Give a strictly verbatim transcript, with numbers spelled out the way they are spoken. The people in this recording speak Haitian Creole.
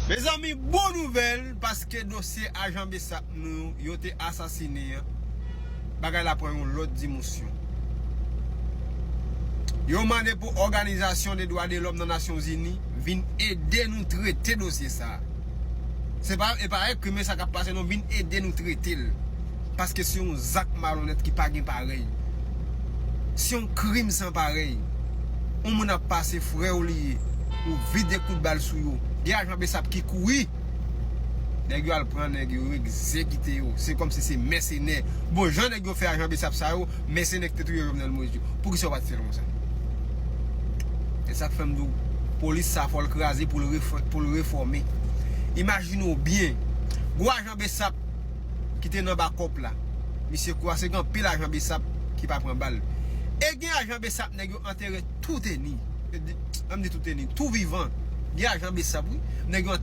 Mezanmi, bon nouvèl, paske dosye ajan Besap nou yo te asasinen an, bagay la pran yon lòt dimansyon. Yo mande pou Òganizasyon de Dwa de Lòm nan Nasyonzini vin ede nou trete dosye sa. Se pa, e pa yon krim sa k ap pase non, vin ede nou trete l. Paske se yon zak malonèt ki pa gen parèy. Se yon krim san parèy. Yon moun ap pase, frè w li ye. Ou vide kout bal sou yo. Gen ajan Besap ki kouri. Nèg yo al pran nèg yo, yo egzekite yo. Se kòmsi se mèsenè. Bon, jan nèg yo fè ajan Besap sa yo, mèsenè ki te touye Jovenel Moïse yo. Poukisa yo pa t fè l konsa? E sa k fè m di w, polis sa fò l kraze pou l refò-, pou l refòme. Imajine w byen. Gwo ajan Besap ki te nan bakòp la. Misye kwase gen anpil ajan Besap ki pa pran bal. E gen ajan Besap nèg yo antere tou teni. An m di tou teni, tou vivan. Gen ajan Besap wi. Nèg yo